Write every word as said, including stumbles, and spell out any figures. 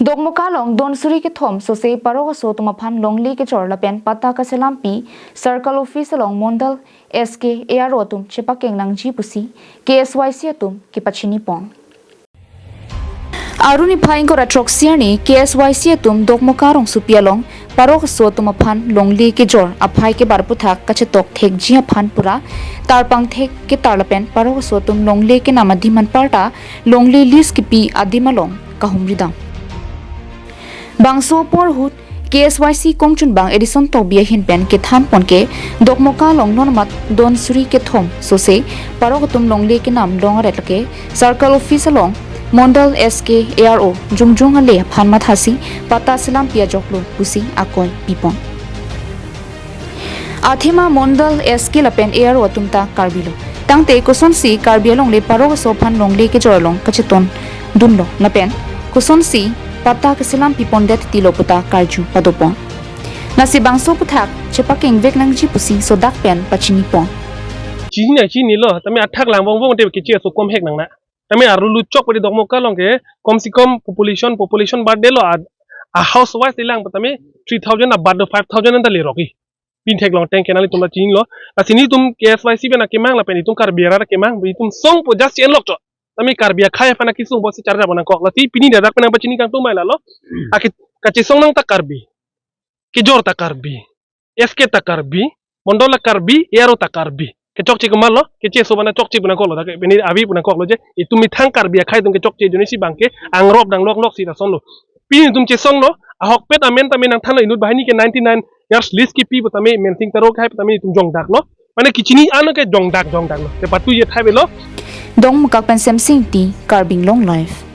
Dokmoka along don suri kethom sose parok aso atum aphan longle kejor lapen patta kaselampi Circle Office along Mondal S K A R O atum chepakeng nangji pusi K S Y C atum kepachini pon. Aru niphai ingkoi ra throksi arni K S Y C atum Dokmoka rongsopi along parok aso atum aphan longle kejor aphai kebar aputhak kachetok thekji aphan pura tarpang thek ketar lapen parok aso atum longle kenam adim anparta longle list kepi adim along kahumri dam. Bangso apor ahut K S Y C kongchunbang Edison Tokbi ahin pen kethan pon ke Dokmoka along non amat don suri kethom sose parok atum longle kenam long aret lake Circle Office along Mondal S K A R O jongjong ale aphan mathasi patta selampi ajoklo pusi akoi pipon. Athema Mondal S K lapen A R O atum ta Karbi lo. Tangte kosonsi Karbi alongle parok aso aphan longle kejor along kacheton dunlo lapen kosonsi patta kaselampi pondet tilo puta karju padopon. Lasi bangso aputhak chepakeng vek nangji pusi sodak pen pachini pon. Chini na chinilo, tame athak lang vong vong te keche aso kom hek nang na. Tame arulu chok padi Dokmoka along ke kom si kom population, population birth de lo a, a house wise ilang tame three thousand a birth do five thousand anta le roki. Pin theklong teng kenali tum la chinilo. Lasi netum K S Y C pen akemang lapen itum Karbi arat akemang, itum songpo just chen lok chok. Tame Karbi akhei aphan akesung pusi charja pon nangkok. Lasi pini dadak pen nangpachini kangtung mai lalo. Ake kachesong nang ta Karbi. Kejor ta Karbi. S K ta Karbi. Mondal ta Karbi, A R O ta Karbi. Kechokche kemarlo, keche aso aphan chokche pon nangkoklo. Dak pini ave pon nangkoklo je, itum methang Karbi akhei atum kechokche ajoine si bang ke angrop dang lok lok si lasonlo. Pini itum chesonglo, ahokpet amen tame nangthanlo inut banghini ke ninety-nine years list kepi putame Mensing Taro akhei putame itum jongdaklo. Mane kechini ano ke jongdak jongdaklo. Te patu ye thai velo. Dokmoka pen Semsing Ingti, Karbi Anglong Live.